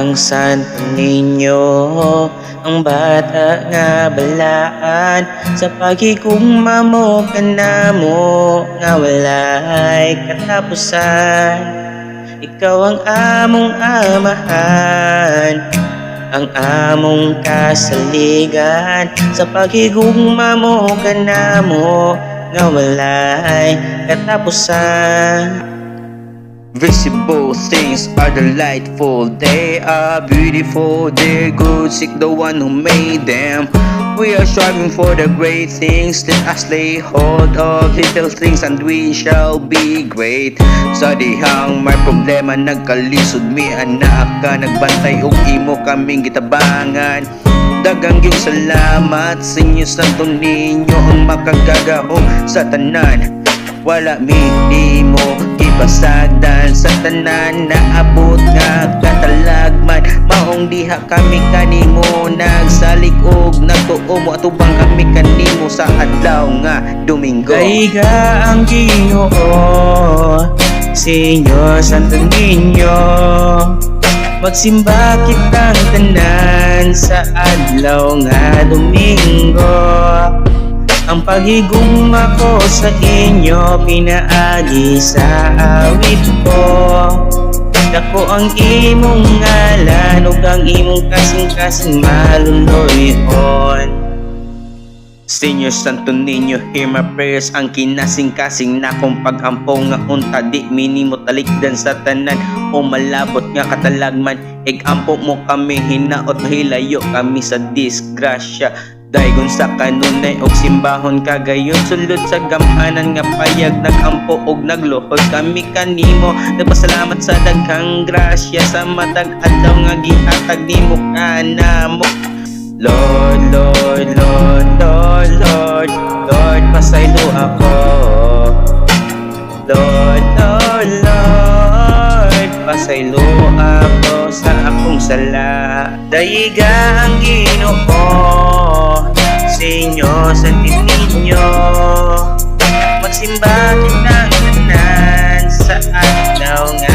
Ang Santo Niño, ang bata nga balaan, sa paghigugma mo kanamo nga walay katapusan. Ikaw ang among amahan, ang among kasaligan, sa paghigugma mo kanamo nga walay katapusan. Visible things are delightful, they are beautiful, they're good, seek the one who made them. We are striving for the great things, let us lay hold of little things and we shall be great. Sa dihang may problema, nagkalisod mi, anaa ka nagbantay ug imo kaming gitabangan. Daghang yung salamat sa inyo, Santo Niño, ang makagagahom sa tanan. Wala mi nimo gipasagdan sa tanan naabot nga katalagman. Maong diha kami kanimo nagsalig og nagtuo, moatubang kami kanimo sa adlaw nga Domingo. Dayiga ang Ginoo, Señor Santo Niño. Magsimba kitang tanan sa adlaw nga Domingo. Ang paghigugma ko sa inyo pinaagi sa awit ko. Dako ang imong ngalan ug ang imong kasing-kasing maluluy-on. Señor Santo Niño, hear my prayers. Ang kinasing-kasing nakong pag-ampo nga unta di mi nimo talikdan sa tanan o malabot nga katalagman. Ig-ampo mo kami hinaot mahilayo kami sa disgrasya. Daygon sa kanunay og simbahon kagayon, sulod sa gamhanan nga payag, nagampo og nagluhod kami kanimo, nagpasalamat sa daghang grasya sa matag adlaw nga gihatag nimo kanamo. Lord, Lord, Lord, Lord, Lord, Lord, pasaylo ako. Lord, Lord, Lord, pasaylo ako sa akong sala. Dayiga ang Ginoo, Señor Santo Niño. Magsimba kitang tanan sa adlaw nga